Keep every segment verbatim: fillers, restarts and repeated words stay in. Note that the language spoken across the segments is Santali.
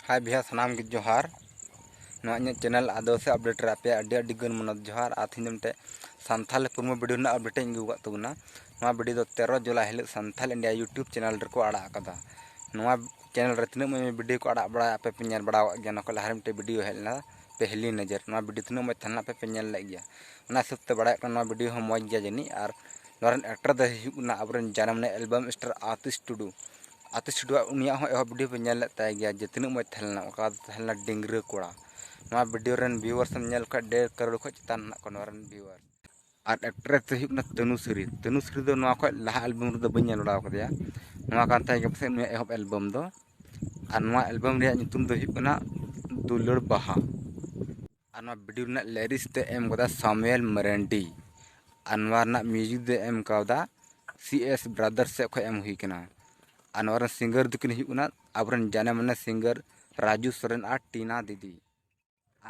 ᱦᱟᱭ ᱵᱚᱭᱦᱟ, ᱥᱟᱱᱟᱢ ᱜᱮ ᱡᱚᱦᱟᱨ᱾ ᱱᱚᱣᱟ ᱤᱧᱟᱹᱜ ᱪᱮᱱᱮᱞ ᱟᱹᱫᱤᱵᱟᱹᱥᱤ ᱟᱯᱰᱮᱴ ᱨᱮ ᱟᱯᱮᱭᱟᱜ ᱟᱹᱰᱤ ᱟᱹᱰᱤ ᱜᱟᱱ ᱢᱚᱱᱚᱛ ᱡᱚᱦᱟᱨ᱾ ᱟᱨ ᱛᱮᱦᱮᱧ ᱫᱚ ᱢᱤᱫᱴᱮᱡ ᱥᱟᱱᱛᱷᱟᱞᱤ ᱯᱨᱳᱢᱳ ᱵᱷᱤᱰᱤᱭᱳ ᱨᱮᱱᱟᱜ ᱟᱯᱰᱮᱴ ᱤᱧ ᱟᱹᱜᱩ ᱟᱠᱟᱫ ᱛᱟᱵᱚᱱᱟ᱾ ᱱᱚᱣᱟ ᱵᱷᱤᱰᱤᱭᱳ ᱫᱚ ᱛᱮᱨᱚ ᱡᱩᱞᱟᱭ ᱦᱤᱞᱳᱜ ᱥᱟᱱᱛᱷᱟᱞ ᱤᱱᱰᱤᱭᱟ YouTube ᱪᱮᱱᱮᱞ ᱨᱮᱠᱚ ᱟᱲᱟᱜ ᱟᱠᱟᱫᱟ᱾ ᱱᱚᱣᱟ ᱪᱮᱱᱮᱞ ᱨᱮ ᱛᱤᱱᱟᱹᱜ ᱢᱚᱡᱽ ᱢᱚᱡᱽ ᱵᱷᱤᱰᱤᱭᱳ ᱠᱚ ᱟᱲᱟᱜ ᱵᱟᱲᱟᱭᱟ, ᱟᱯᱮ ᱯᱮ ᱧᱮᱞ ᱵᱟᱲᱟ ᱟᱠᱟᱫ ᱜᱮᱭᱟ᱾ ᱱᱚᱣᱟ ᱠᱷᱚᱱ ᱞᱟᱦᱟ ᱨᱮ ᱢᱤᱫᱴᱮᱡ ᱵᱷᱤᱰᱤᱭᱳ ᱦᱮᱡ ᱞᱮᱱᱟ ᱯᱮᱦᱞᱤ ᱱᱚᱡᱚᱨ, ᱱᱚᱣᱟ ᱵᱷᱤᱰᱤᱭᱳ ᱛᱤᱱᱟᱹᱜ ᱢᱚᱡᱽ ᱛᱟᱦᱮᱸ ᱞᱮᱱᱟ ᱟᱯᱮ ᱯᱮ ᱧᱮᱞ ᱞᱮᱫ ᱜᱮᱭᱟ᱾ ᱚᱱᱟ ᱦᱤᱥᱟᱹᱵ ᱛᱮ ᱵᱟᱲᱟᱭᱚᱜ ᱠᱟᱱᱟ ᱱᱚᱣᱟ ᱵᱷᱤᱰᱤᱭᱳ ᱦᱚᱸ ᱢᱚᱡᱽ ᱜᱮᱭᱟ ᱡᱟᱹᱱᱤᱡ᱾ ᱟᱨ ᱱᱚᱣᱟ ᱨᱮᱱ ᱮᱠᱴᱚᱨ ᱫᱚᱭ ᱦᱩᱭᱩᱜ ᱠᱟᱱᱟ ᱟᱵᱚᱨᱮᱱ ᱡᱟᱱᱟᱢ ᱱᱮ ᱮᱞᱵᱟᱢ ᱥᱴᱟᱨ ᱟᱛᱤᱥ ᱴᱩᱰᱩ᱾ ᱟᱛᱤᱥ ᱴᱩᱰᱩᱣᱟᱜ ᱩᱱᱤᱭᱟᱜ ᱦᱚᱸ ᱮᱦᱚᱵ ᱵᱷᱤᱰᱤᱭᱳ ᱯᱮ ᱧᱮᱞ ᱞᱮᱫ ᱛᱟᱭ ᱜᱮᱭᱟ ᱡᱮ ᱛᱤᱱᱟᱹᱜ ᱢᱚᱡᱽ ᱛᱟᱦᱮᱸ ᱞᱮᱱᱟ, ᱚᱠᱟ ᱫᱚ ᱛᱟᱦᱮᱸ ᱞᱮᱱᱟ ᱰᱤᱝᱜᱽᱨᱟᱹ ᱠᱚᱲᱟ᱾ ᱱᱚᱣᱟ ᱵᱷᱤᱰᱤᱭᱳ ᱨᱮᱱ ᱵᱷᱤᱭᱩᱣᱟᱨᱥ ᱮᱢ ᱧᱮᱞ ᱠᱷᱟᱱ ᱰᱮᱲ ᱠᱟᱨᱳᱲ ᱠᱷᱚᱱ ᱪᱮᱛᱟᱱ ᱢᱮᱱᱟᱜ ᱠᱚᱣᱟ ᱱᱚᱣᱟ ᱨᱮᱱ ᱵᱷᱤᱭᱩᱣᱟᱨ᱾ ᱟᱨ ᱮᱠᱴᱨᱮᱥ ᱫᱚ ᱦᱩᱭᱩᱜ ᱠᱟᱱᱟ ᱛᱟᱹᱱᱩᱥᱨᱤ᱾ ᱛᱟᱹᱱᱩᱥᱨᱤ ᱫᱚ ᱱᱚᱣᱟ ᱠᱷᱚᱱ ᱞᱟᱦᱟ ᱮᱞᱵᱟᱢ ᱨᱮᱫᱚ ᱵᱟᱹᱧ ᱧᱮᱞ ᱵᱟᱲᱟ ᱟᱠᱟᱫᱮᱭᱟ᱾ ᱱᱚᱣᱟ ᱠᱟᱱ ᱛᱟᱭ ᱜᱮ ᱯᱟᱥᱮᱡ ᱱᱩᱭᱟᱜ ᱮᱦᱚᱵ ᱮᱞᱵᱟᱢ ᱫᱚ᱾ ᱟᱨ ᱱᱚᱣᱟ ᱮᱞᱵᱟᱢ ᱨᱮᱭᱟᱜ ᱧᱩᱛᱩᱢ ᱫᱚ ᱦᱩᱭᱩᱜ ᱠᱟᱱᱟ ᱫᱩᱞᱟᱹᱲ ᱵᱟᱦᱟ᱾ ᱟᱨ ᱱᱚᱣᱟ ᱵᱷᱤᱰᱤᱭᱳ ᱨᱮᱱᱟᱜ ᱞᱤᱨᱤᱠᱥ ᱫᱚ ᱮᱢ ᱠᱟᱫᱟ ᱥᱟᱢᱩᱭᱮᱞ ᱢᱟᱨᱟᱱᱰᱤ᱾ ᱟᱨ ᱱᱚᱣᱟ ᱨᱮᱱᱟᱜ ᱢᱤᱭᱩᱡᱤᱠ ᱫᱚ ᱮᱢ ᱠᱟᱣᱫᱟ ᱥᱤ ᱮᱥ ᱵᱨᱟᱫᱟᱨᱥ ᱥᱮᱫ ᱠᱷᱚᱱ ᱮᱢ ᱦᱩᱭ ᱠᱟᱱᱟ᱾ ᱟᱨ ᱱᱚᱣᱟ ᱨᱮᱱ ᱥᱤᱝᱜᱟᱨ ᱫᱚᱠᱤᱱ ᱦᱩᱭᱩᱜ ᱠᱟᱱᱟ ᱟᱵᱚᱨᱮᱱ ᱡᱟᱱᱮ ᱢᱟᱱᱮ ᱥᱤᱝᱜᱟᱨ ᱨᱟᱡᱩ ᱥᱚᱨᱮᱱ ᱟᱨ ᱴᱤᱱᱟ ᱫᱤᱫᱤ᱾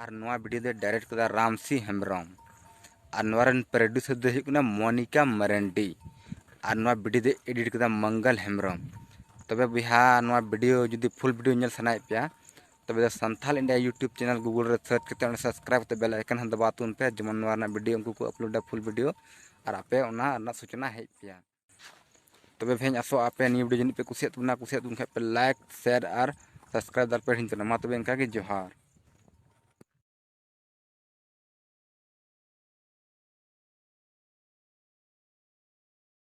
ᱟᱨ ᱱᱚᱣᱟ ᱵᱷᱤᱰᱤᱭᱳ ᱫᱚᱭ ᱰᱟᱭᱨᱮᱠᱴ ᱠᱟᱫᱟ ᱨᱟᱢᱥᱤ ᱦᱮᱢᱵᱨᱚᱢ᱾ ᱟᱨ ᱱᱚᱣᱟ ᱨᱮᱱ ᱯᱨᱚᱰᱭᱩᱥᱟᱨ ᱫᱚ ᱦᱩᱭᱩᱜ ᱠᱟᱱᱟ ᱢᱚᱱᱤᱠᱟ ᱢᱟᱨᱟᱱᱰᱤ᱾ ᱟᱨ ᱱᱚᱣᱟ ᱵᱷᱤᱰᱤᱭᱳ ᱫᱚᱭ ᱮᱰᱤᱴ ᱠᱟᱫᱟ ᱢᱚᱝᱜᱚᱞ ᱦᱮᱢᱵᱨᱚᱢ᱾ ᱛᱚᱵᱮ ᱵᱚᱭᱦᱟ, ᱱᱚᱣᱟ ᱵᱷᱤᱰᱤᱭᱳ ᱡᱩᱫᱤ ᱯᱷᱩᱞ ᱵᱷᱤᱰᱤᱭᱳ ᱧᱮᱞ ᱥᱟᱱᱟᱭᱮᱫ ᱯᱮᱭᱟ, ᱛᱚᱵᱮ ᱫᱚ Santhal India YouTube channel Google ᱨᱮ ᱥᱟᱨᱪ ᱠᱟᱛᱮ ᱚᱸᱰᱮ ᱥᱟᱵᱥᱠᱨᱟᱭᱤᱵ ᱠᱟᱛᱮ ᱵᱮᱞ ᱟᱭᱠᱚᱱ ᱦᱚᱸ ᱫᱟᱵᱟᱣ ᱛᱟᱵᱚᱱ ᱯᱮ, ᱡᱮᱢᱚᱱ ᱱᱚᱣᱟ ᱨᱮᱱᱟᱜ ᱵᱷᱤᱰᱤᱭᱳ ᱩᱱᱠᱩ ᱠᱚ ᱟᱯᱞᱳᱰᱟ ᱯᱷᱩᱞ ᱵᱷᱤᱰᱤᱭᱳ, ᱟᱨ ᱟᱯᱮ ᱚᱱᱟ ᱨᱮᱱᱟᱜ ᱥᱩᱪᱚᱱᱟ ᱦᱮᱡ ᱯᱮᱭᱟ᱾ ᱛᱚᱵᱮ ᱵᱚᱭᱦᱟᱧ ᱟᱥᱚᱜᱼᱟ ᱟᱯᱮ ᱱᱤᱭᱟᱹ ᱵᱷᱤᱰᱤᱭᱳ ᱡᱟᱹᱱᱤᱡ ᱯᱮ ᱠᱩᱥᱤᱭᱟᱜ ᱛᱟᱵᱚᱱᱟ᱾ ᱠᱩᱥᱤᱭᱟᱜ ᱛᱟᱵᱚᱱ ᱠᱷᱟᱡ ᱯᱮ ᱞᱟᱭᱤᱠ, ᱥᱮᱭᱟᱨ ᱟᱨ ᱥᱟᱵᱥᱠᱨᱟᱭᱤᱵ ᱫᱚ ᱟᱞᱚᱯᱮ ᱦᱤᱲᱤᱧ ᱛᱟᱵᱚᱱᱟ᱾ ᱢᱟ ᱛᱚᱵᱮ ᱤᱱᱠᱟ ᱜᱮ, ᱡᱚᱦᱟᱨ᱾